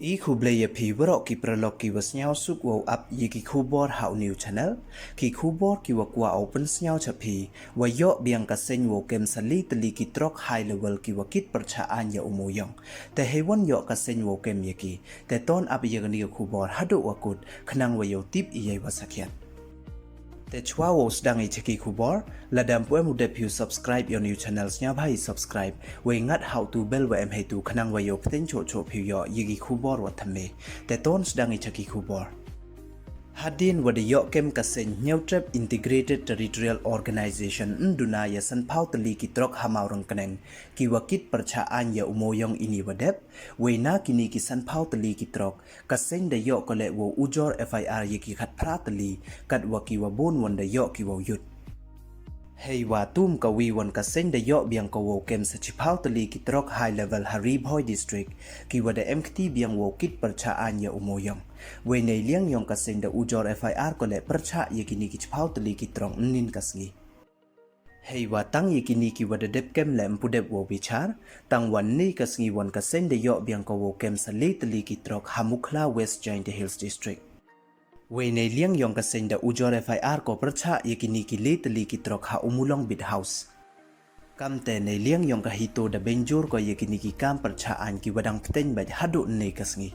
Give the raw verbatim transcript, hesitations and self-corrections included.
I khublei ya phi waroh ki paralok ki wa sniawsuk wow ap ya ki khubor ha u new channel. Ki khubor ki wa kwah u pynsniaw cha phi, wa yoh biang ka seng wow kem sa le tylli ki truck high level ki wa kit pyrchah aiñ ya u mooyong. Te heiwon yoh ka seng wow kem ya ki? Te ton ap ya kani ka khubor haduh wa kut, khnang wa yow tip ya i wa sakhiat. Te chwa wow sdang i cha ki khubor, lada ym pu em u dep phi u subscribe ya u new channel, sniawbha i subscribe, wei ngat ha u tu bell wa em heitu, khnang wa yow pteng choh choh phi u yoh ya ki khubor wa thymme. Te ton sdang i cha ki khubor. Hadien wa da yoh kem ka seng Hynñiewtrep Integrated Territorial Organization, ym duna ya sanphaw tylli ki truck ha Mawryngkneng ki wa kit pyrchah aiñ ya u mooyong ini wa dep. Wei na kini ki sanphaw tylli ki truck, ka seng da yoh ko leh wow ujor F I R ya ki khatphra tylli, kat wa ki wa bun won da yoh ki wow yut. Heiwa tum ka wi won ka seng da yoh biang ko wow kem sa chiphaw tylli ki truck high level ha Ri Bhoi District, ki wa da em kti biang wow kit pyrchah aiñ ya u mooyong. Wei neiliang yong ka seng da ujor F I R ko leh pyrchah ya kini ki chiphaw tylli ki truck ynnin ka sngi. Heiwa tang ya kini ki wa da dep kem leh ym pu dep wow bichar, tang wa ynne ka sngi won ka seng da yoh biang ko wow kem sa le tylli ki truck ha Mukhla, West Jaintia Hills District. Wei neiliang yong ka seng da ujor F I R ko pyrchah ya kini ki le tylli ki truck ha Ummulong Beat House. Kamte neiliang yong ka HITO da bynjur ko ya kini ki kam pyrchah aiñ ki wa dang pteng beit haduh ynne ka sngi.